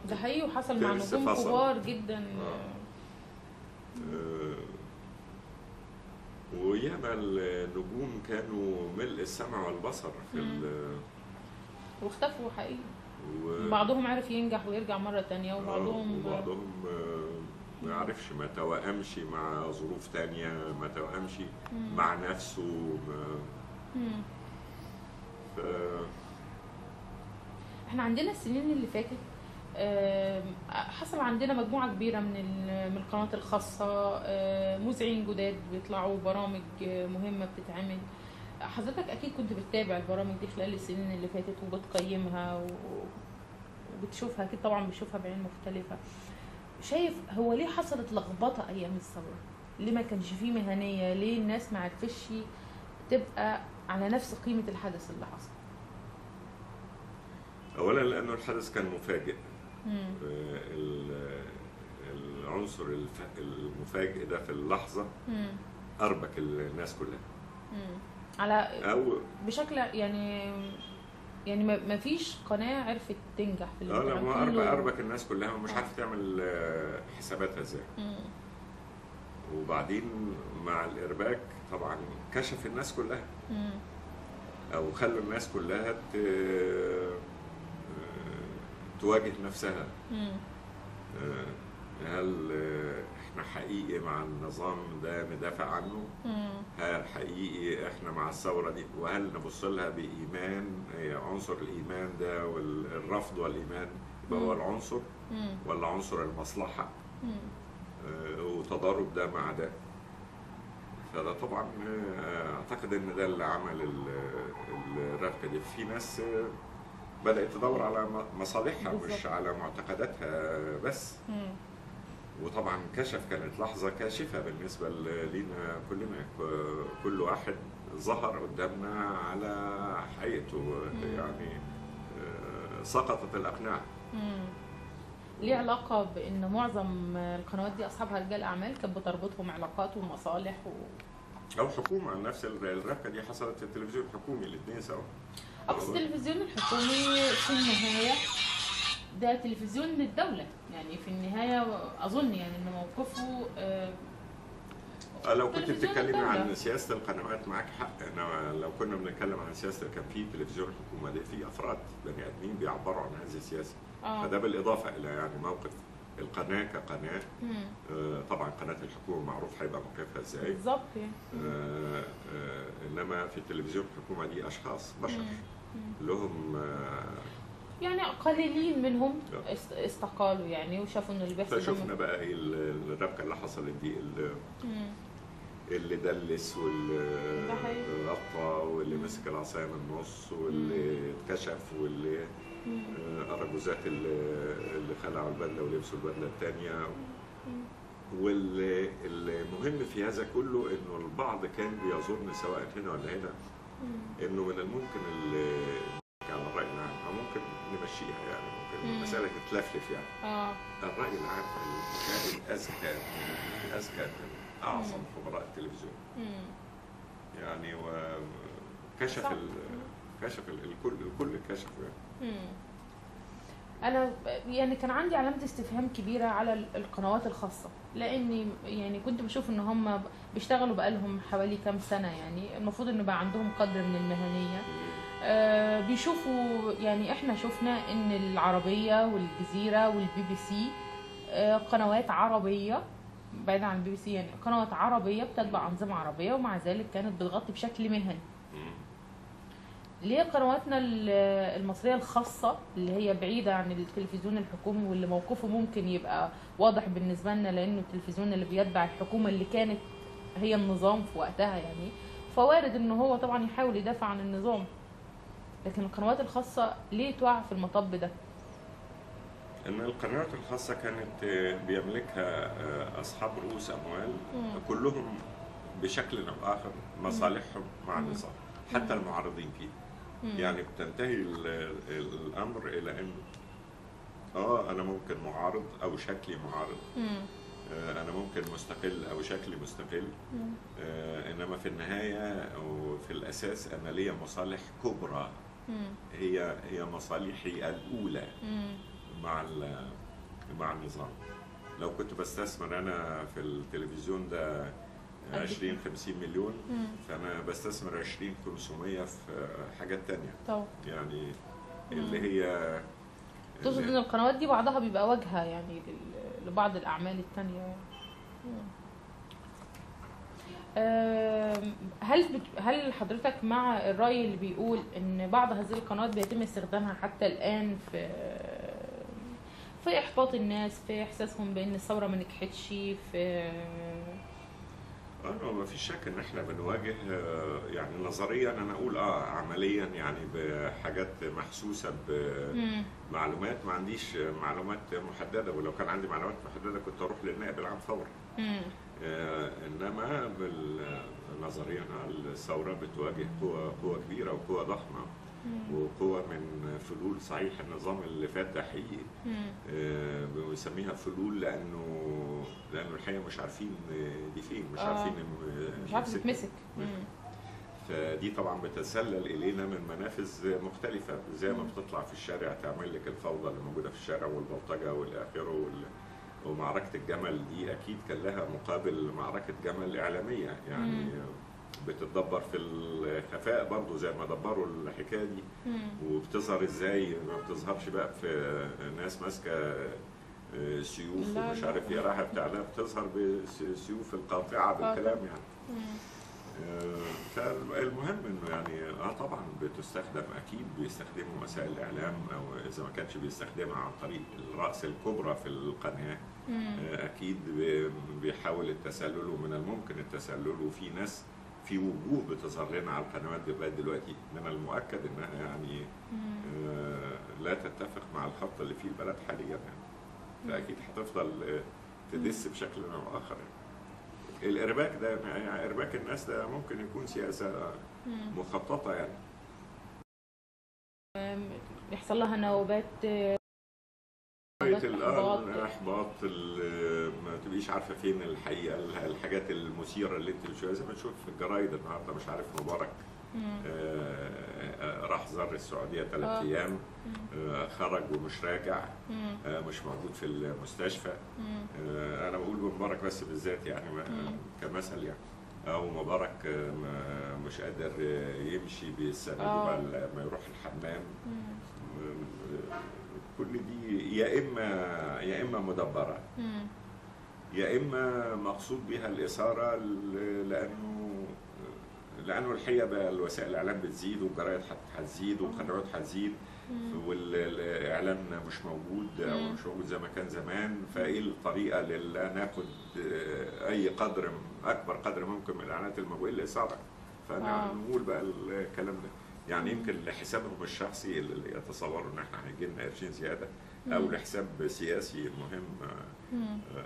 ده حقيقي، وحصل مع نجوم كبار جدا. وياما النجوم كانوا ملء السمع والبصر في واختفوا حقيقي. بعضهم عرف ينجح ويرجع مرة تانية، وبعضهم ما عرفش، ما توائمش مع ظروف تانية، ما توائمش مع نفسه. احنا عندنا السنين اللي فاتت حصل عندنا مجموعة كبيرة من القنوات الخاصة، مذيعين جداد بيطلعوا، برامج مهمة بتتعمل. حضرتك أكيد كنت بتتابع البرامج دي خلال السنين اللي فاتت وبتقيمها وبتشوفها، أكيد طبعا بتشوفها بعين مختلفة. شايف هو ليه حصلت لخبطة أيام الثورة؟ ليه ما كانش فيه مهنية؟ ليه الناس ما عرفتش تبقى على نفس قيمة الحدث اللي حصل؟ أولا لأنه الحدث كان مفاجئ. العنصر المفاجئ ده في اللحظة أربك الناس كلها. على أو بشكل يعني ما فيش قناة عرفت تنجح في لا، ما أربك الناس كلها ومش عارفة تعمل حساباتها ازاي. وبعدين مع الإرباك طبعا كشف الناس كلها، أو خلوا الناس كلها تواجه نفسها. هل احنا حقيقي مع النظام ده ندافع عنه؟ هل حقيقي احنا مع الثورة دي؟ وهل نبص لها بإيمان؟ عنصر الإيمان ده والرفض والإيمان يبقى هو العنصر، ولا عنصر المصلحة؟ وتضارب ده مع ده. فده طبعا اعتقد ان ده اللي عمل الربكة دي. في ناس بدأت تدور على مصالحها مش على معتقداتها بس. وطبعا كشف، كانت لحظة كاشفة بالنسبة لينا كلنا، كل واحد ظهر قدامنا على حقيقته، يعني سقطت الأقنعة. ليه علاقة بأن معظم القنوات دي أصحابها رجال أعمال، كانت بتربطهم علاقات ومصالح أو حكومة. نفس الربكة دي حصلت في التلفزيون الحكومي، الاثنين سوا. بس التلفزيون الحكومي في النهاية ده تلفزيون للدولة، يعني في النهاية أظن يعني إن موقفه لو كنت بتتكلمي عن سياسة القنوات معاك حق. أنا لو كنا بنتكلم عن سياسة، كان في تلفزيون الحكومة ده في أفراد بني آدمين بيعبروا عن هذه السياسة. فده بالإضافة إلى يعني موقف القناة كقناة. طبعا قناة الحكومة معروف هيبقى موقفها ازاي بالظبط يعني. انما في التلفزيون الحكومة دي اشخاص بشر لهم يعني قليلين منهم استقالوا يعني، وشافوا ان اللي بيحصل. فشفنا بقى ايه الربكة اللي حصلت دي، اللي دلس واللي غطى واللي مسك العصاية من النص واللي اتكشف واللي أرجوزات اللي خلعوا البدلة ولبسوا البدلة الثانية. والمهم في هذا كله انه البعض كان بيظن سواء هنا ولا هنا انه من الممكن اللي على الراي العام او ممكن نمشيها، يعني ممكن المسالة تتلفلف يعني. الراي العام كان اذكى من اعظم خبراء التلفزيون يعني، وكشف كشف الكل كشفه يعني. انا يعني كان عندي علامة استفهام كبيرة على القنوات الخاصة، لاني يعني كنت بشوف ان هم بيشتغلوا بقالهم حوالي كام سنة، يعني المفروض ان بقى عندهم قدر من المهنية. بيشوفوا يعني، احنا شفنا ان العربية والجزيرة والبي بي سي قنوات عربية، بعيدا عن البي بي سي يعني، قنوات عربية بتتبع انظمة عربية، ومع ذلك كانت بتغطي بشكل مهني. ليه قنواتنا المصرية الخاصة اللي هي بعيدة عن التلفزيون الحكومي واللي موقفه ممكن يبقى واضح بالنسبة لنا، لأنه التلفزيون اللي بيتبع الحكومة اللي كانت هي النظام في وقتها يعني، فوارد إن هو طبعا يحاول يدافع عن النظام، لكن القنوات الخاصة ليه تقع في المطب ده؟ إن القنوات الخاصة كانت بيملكها أصحاب رؤوس أموال كلهم بشكل أو آخر مصالحهم مع النظام، حتى المعارضين فيه. يعني بتنتهي الامر الى انه انا ممكن معارض او شكلي معارض، انا ممكن مستقل او شكلي مستقل، انما في النهاية وفي الاساس انا ليا مصالح كبرى، هي مصالحي الاولى مع مع النظام. لو كنت بستثمر انا في التلفزيون ده 20 50 مليون، فانا بستثمر 20 500 في حاجات تانية طبعا. يعني اللي هي تقصد ان القنوات دي بعضها بيبقى واجهه يعني لبعض الاعمال التانية يعني. هل حضرتك مع الرأي اللي بيقول ان بعض هذه القنوات بيتم استخدامها حتى الآن في إحباط الناس، في إحساسهم بأن الثورة ما نجحتش، في ما فيش شك ان احنا بنواجه يعني نظريا انا اقول عمليا يعني بحاجات محسوسة بمعلومات، ما عنديش معلومات محددة، ولو كان عندي معلومات محددة كنت اروح للنائب العام فورا. انما نظريا الثورة بتواجه قوة كبيرة وقوه ضخمة وقوه من فلول. صحيح النظام اللي فات ده حقيقي بنسميها فلول لانه الحقيقة مش عارفين دي فين، مش عارفين مش عارفه تتمسك. فدي طبعا بتتسلل الينا من منافذ مختلفة، زي ما بتطلع في الشارع تعمل لك الفوضى اللي موجودة في الشارع والبلطجه والاخرة ومعركة الجمل دي اكيد كان لها مقابل معركة جمل اعلامية يعني. بتتدبر في الخفاء برضو زي ما دبروا الحكاية دي. وبتظهر ازاي؟ ما بتظهرش بقى في ناس ماسكه سيوف ومش عارف ايه رايحة بتاع، لا بتظهر بالسيوف القاطعة بالكلام يعني. فالمهم انه يعني طبعا بتستخدم، اكيد بيستخدموا وسائل الاعلام، او اذا ما كانش بيستخدمها عن طريق الراس الكبرى في القناة اكيد بيحاول التسلل، ومن الممكن التسلل. وفي ناس في وجوه بتظهر لنا على القنوات دي لغاية دلوقتي من المؤكد انها يعني لا تتفق مع الخط اللي فيه البلد حاليا يعني. فاكيد هتفضل تدس بشكل او اخر يعني. الارباك ده يعني ارباك الناس ده ممكن يكون سياسة مخططه يعني. يحصل لها نوبات الاحباط، ما تبقيش عارفه فين الحقيقة، الحاجات المثيرة اللي انت بتشوفها زي ما تشوف في الجرايد النهارده، مش عارف مبارك راح زار السعودية 3 ايام، خرج ومش راجع، مش موجود في المستشفى. انا بقول مبارك بس بالذات يعني كمثل يعني، او مبارك مش قادر يمشي بالسنة دي بعد ما يروح الحمام. كل دي يا اما مدبره، يا اما مقصود بها الاثارة، لانه الحقيقة بقى الوسائل الاعلام بتزيد، والجرايد هتزيد، والقنوات هتزيد، والاعلام مش موجود او مش موجود زي ما كان زمان. فايه الطريقة اللي ناخد اي قدر، اكبر قدر ممكن من الاعلانات الموجودة الاثارة؟ فانا نقول بقى الكلام ده يعني يمكن لحسابهم الشخصي اللي يتصوروا ان احنا هيجي لنا قرشين زيادة، او لحساب سياسي مهم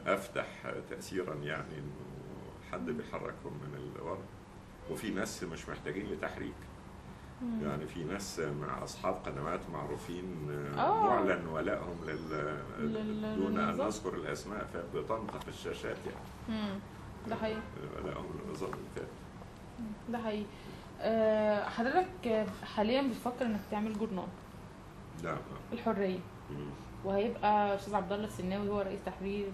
افتح تاثيرا يعني انه حد بيحركهم من الورا. وفي ناس مش محتاجين لتحريك يعني، في ناس مع اصحاب قنوات معروفين معلن ولائهم دون ان نذكر الاسماء، فبتنطق الشاشات يعني. ده حقيقي، ولائهم للنظام اللي فات. ده حقيقي. حضرتك حاليا بتفكر انك تعمل جورنال؟ نعم. الحرية. وهيبقى استاذ عبد الله السناوي هو رئيس تحرير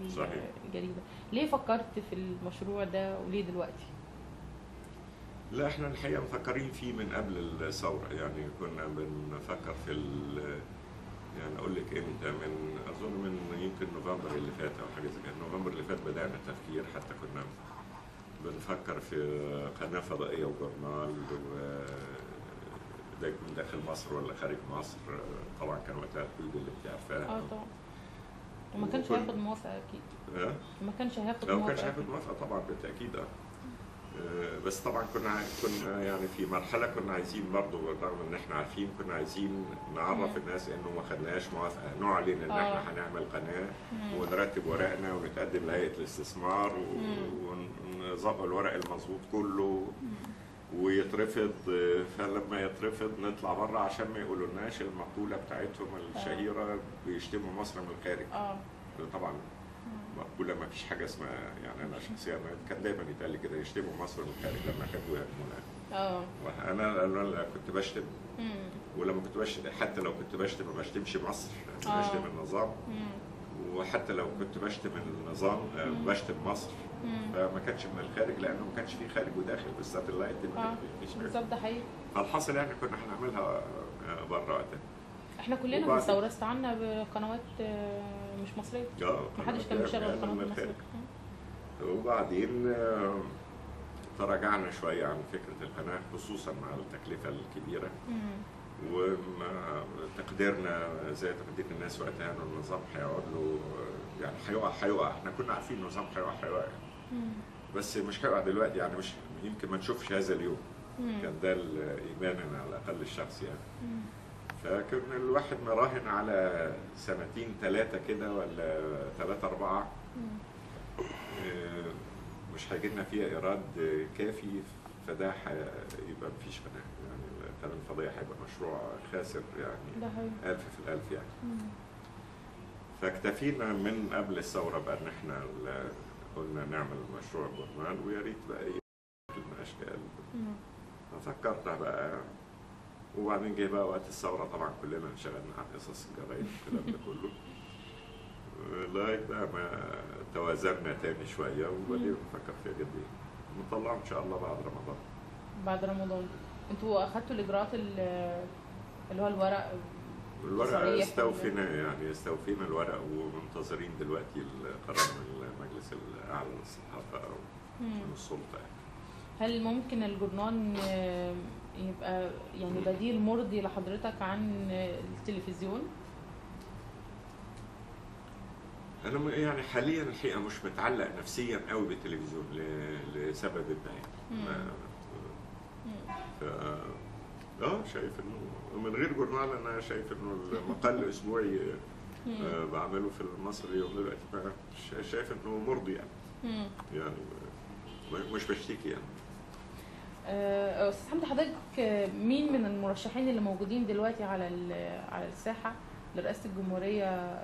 الجريدة. ليه فكرت في المشروع ده وليه دلوقتي؟ لا احنا الحقيقة مفكرين فيه من قبل الثورة يعني، كنا بنفكر في يعني اقول لك امتى، من اظن من يمكن نوفمبر اللي فات او حاجة زي كده. نوفمبر اللي فات بدانا التفكير، حتى كنا بنفكر في قناة فضائية وجورنال، ده يكون داخل مصر ولا خارج مصر. طبعا كان وقتها الحدود اللي انت عارفاها. طبعا. وما كانش هياخد موافقة اكيد. ما كانش هياخد موافقة. ما كانش هياخد موافقة طبعا بالتاكيد. بس طبعا كنا يعني في مرحلة كنا عايزين برضه، رغم ان احنا عارفين، كنا عايزين نعرف الناس انه ما خدناش موافقة، نعلن ان احنا هنعمل قناة ونرتب ورقنا ونتقدم لهيئة الاستثمار ونظبط الورق المظبوط كله ويترفض. فلما يترفض نطلع بره عشان ما يقولولناش المقولة بتاعتهم الشهيرة، بيشتموا مصر من الخارج. طبعا مقولة ما فيش حاجة اسمها يعني، أنا شخصيا كان دايما يتقال لي كده، يشتموا مصر من الخارج لما يحبوا يهاجمونا. وأنا كنت بشتم، ولما كنت بشتم حتى لو كنت بشتم ما بشتمش مصر، بشتم النظام. وحتى لو كنت بشتم النظام بشتم مصر، فما كانش من الخارج، لانه ما كانش في خارج وداخل بال satellite، ما كانش بالظبط. ده حقيقي. فالحاصل يعني كنا هنعملها بره وقتها. احنا كلنا في الثورة استعنا بقنوات مش مصرية، ما حدش كان بيشغل قنوات مصرية. وبعدين تراجعنا شوية عن فكرة القناة، خصوصا مع التكلفة الكبيرة ومع تقديرنا زي تقدير الناس وقتها ان النظام هيقعد له يعني هيقع، احنا كنا عارفين النظام هيقع بس مش هيقع دلوقتي، يعني مش يمكن ما نشوفش هذا اليوم. كان ده ايماننا على الاقل الشخصي يعني. فكان الواحد مراهن على سنتين ثلاثة كده ولا 3 4 مش هيجي لنا فيها ايراد كافي، فده هيبقى مفيش قناة، يعني القناة الفضائية هيبقى مشروع خاسر يعني 1000 في 1000 يعني. فاكتفينا من قبل الثورة بقى ان احنا قلنا نعمل مشروع جورنال، ويا ريت بقى اي شكل من الاشكال. ففكرت بقى، وبعدين جه بقى وقت الثورة طبعا كلنا انشغلنا عن قصص الجرايد والكلام ده كله، لغاية بقى ما توازنا تاني شوية وبدينا نفكر فيها جديا. نطلعه ان شاء الله بعد رمضان. بعد رمضان. انتوا اخدتوا الاجراءات اللي هو الورق؟ الورق استوفينا، يعني استوفينا الورق، ومنتظرين دلوقتي القرار من المجلس الاعلى للصحافة او من السلطة يعني. هل ممكن الجورنال يبقى يعني بديل مرضي لحضرتك عن التلفزيون؟ انا يعني حاليا الحقيقة مش متعلق نفسيا قوي بالتلفزيون لسبب ما يعني. شايف انه من غير جورنال، انا شايف انه المقال الاسبوعي بعمله في المصري اليوم دلوقتي، شايف انه مرضي يعني. يعني مش بشتكي يعني. استاذ حمدي، حضرتك مين من المرشحين اللي موجودين دلوقتي على على الساحة لرئاسة الجمهورية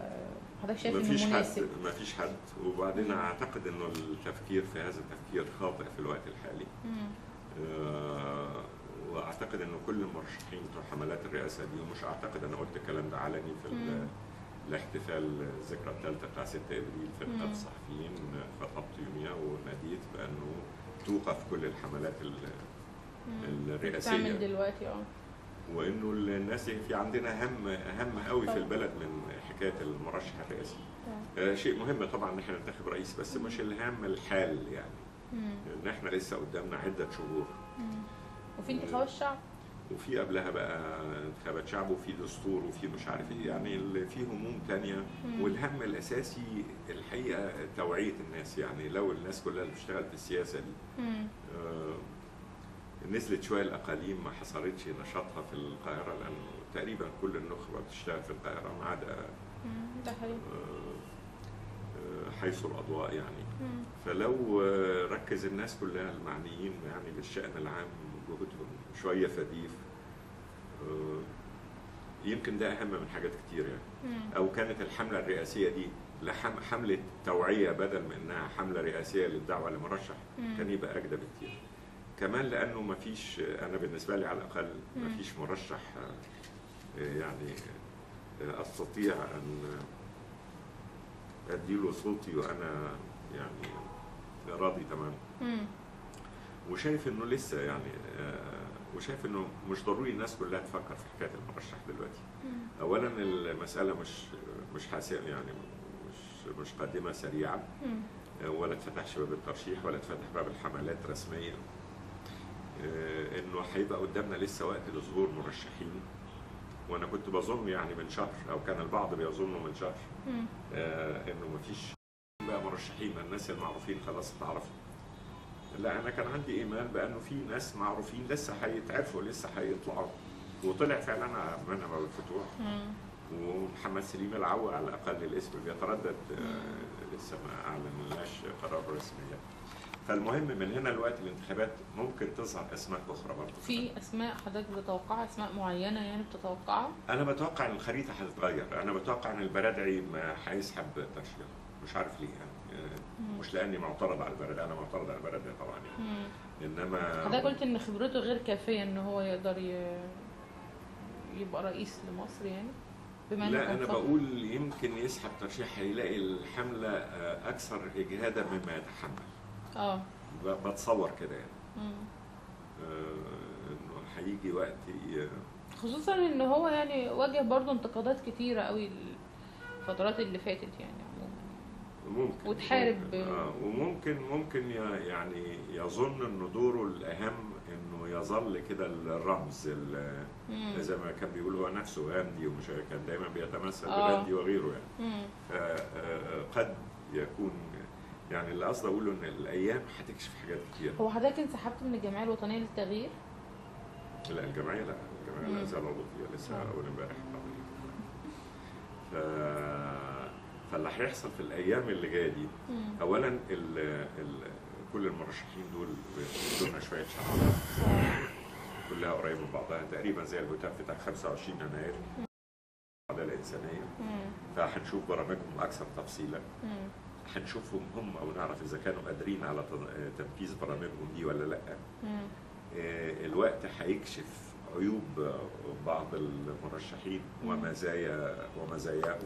حضرتك شايف انه مناسب؟ ما فيش حد. وبعدين اعتقد انه التفكير في هذا التفكير خاطئ في الوقت الحالي. واعتقد انه كل المرشحين بتوع حملات الرئاسة دي، ومش اعتقد، انا قلت الكلام ده علني في الاحتفال الذكرى الثالثة بتاع 6 ابريل في نقابة الصحفيين، خطبت يوميها وناديت بانه توقف كل الحملات الرئاسية بتعمل دلوقتي. وانه الناس في عندنا هم قوي في البلد من حكاية المرشح الرئاسي. شيء مهم طبعا ان احنا ننتخب رئيس، بس مش الهام الحال يعني. ان احنا لسه قدامنا عده شهور. وفي انتخابات شعب، وفي قبلها بقى انتخابات شعب، وفي دستور، وفي مش عارف ايه، يعني في هموم تانية. والهم الاساسي الحقيقة توعيه الناس، يعني لو الناس كلها اللي بتشتغل في السياسة دي نزلت شوية الاقاليم، ما حصلتش نشاطها في القاهرة، لانه تقريبا كل النخبة بتشتغل في القاهرة ما عدا حيث الاضواء يعني. فلو ركز الناس كلها المعنيين يعني بالشان العام جهودهم شوية في الريف، يمكن ده اهم من حاجات كتير يعني. او كانت الحملة الرئاسية دي حمله توعيه بدل من انها حمله رئاسيه للدعوة لمرشح، كان يبقى اجدى بكتير. كمان لانه ما فيش، انا بالنسبة لي على الاقل ما فيش مرشح يعني استطيع ان اديله صوتي وانا يعني راضي تماما. وشايف انه لسه يعني وشايف انه مش ضروري الناس كلها تفكر في حكاية المرشح دلوقتي. اولا المسالة مش حاسمة يعني، مش قادمة سريعا، ولا اتفتحش باب الترشيح ولا اتفتح باب الحملات رسميا. انه هيبقى قدامنا لسه وقت لظهور مرشحين، وانا كنت بظن يعني من شهر، او كان البعض بيظنه من شهر، انه مفيش بقى مرشحين، الناس المعروفين خلاص اتعرفوا. لا، انا كان عندي ايمان بانه في ناس معروفين لسه هيتعرفوا، لسه هيطلعوا، وطلع فعلا منعم ابو الفتوح ومحمد سليم العو، على الاقل الاسم بيتردد، لسه ما اعلنلاش قرار رسمي. فالمهم من هنا لوقت الانتخابات ممكن تظهر اسماء اخرى برضه. في اسماء حضرتك بتتوقعها، اسماء معينة يعني بتتوقعها؟ انا بتوقع ان الخريطة هتتغير، انا بتوقع ان البرادعي ما هيسحب ترشيحه، مش عارف ليه يعني، مش لاني معترض على البرادعي، انا معترض على البرادعي طبعا يعني. انما حضرتك قلت ان خبرته غير كافيه ان هو يقدر يبقى رئيس لمصر يعني. بما انه لا كان انا فخر. بقول يمكن يسحب ترشيح، هيلاقي الحملة اكثر اجهادا مما يتحمل. بتصور كده يعني. انه هيجي وقت خصوصا ان هو يعني واجه برضه انتقادات كتيرة قوي الفترات اللي فاتت يعني عموما. ممكن وتحارب ممكن. وممكن ممكن يعني يظن ان دوره الاهم انه يظل كده الرمز زي ما كان بيقول هو نفسه غاندي، ومش كان دايما بيتمثل بغاندي وغيره يعني. فقد يكون يعني اللي قصدي اقوله ان الايام هتكشف حاجات كتير. هو حضرتك انسحبت من الجمعية الوطنية للتغيير؟ لا الجمعية لا، الجمعية لا زال عضو فيها لسه اول امبارح. فاللي هيحصل في الايام اللي جاية دي اولا كل المرشحين دول بيدونا شوية شعارات كلها قريبه من بعضها تقريبا زي الهتاف بتاع 25 يناير العدالة الانسانية. فهنشوف برامجهم اكثر تفصيلا، هنشوفهم هم او نعرف اذا كانوا قادرين على تنفيذ برامجهم دي ولا لا. الوقت هيكشف عيوب بعض المرشحين ومزاياهم.